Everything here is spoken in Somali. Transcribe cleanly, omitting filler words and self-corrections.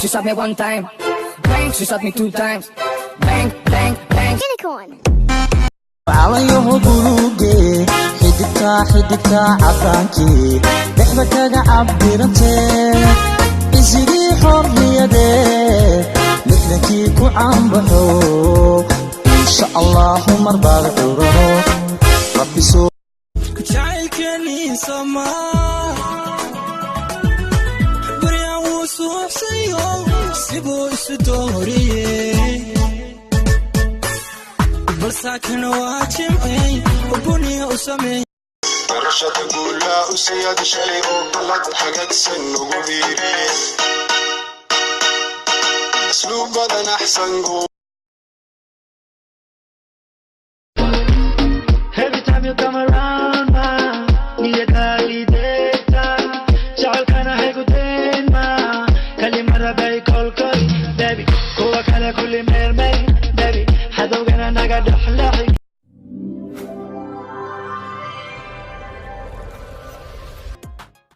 She shot me one time. Bang, she shot me two times. Bang, bang, bang. Unicorn. Calanyaho buluuge, xidigtaa xidigtaa caddaankii dhexda kaga cabirantee, isigii xorriyadee 60-kii ku caanbaxo. Insha Allahu mar baad curano Rabbi soo Jacaylkeenii samaa baryaan wuu suuxsayo, sibuu isu dooriyey, balsaakana waa jimcey buniya u sameey. Barashada guulaa u siyaadashay oo balad hagaagsan ugu biiriyey asluub badan axsan. Every time you come around, ma niyadaydeta jecelkana haygudayn ma kalimada bay kolkol, baby, kuwa kale kulli meelmay, baby, hadowgana naga dhexleexi.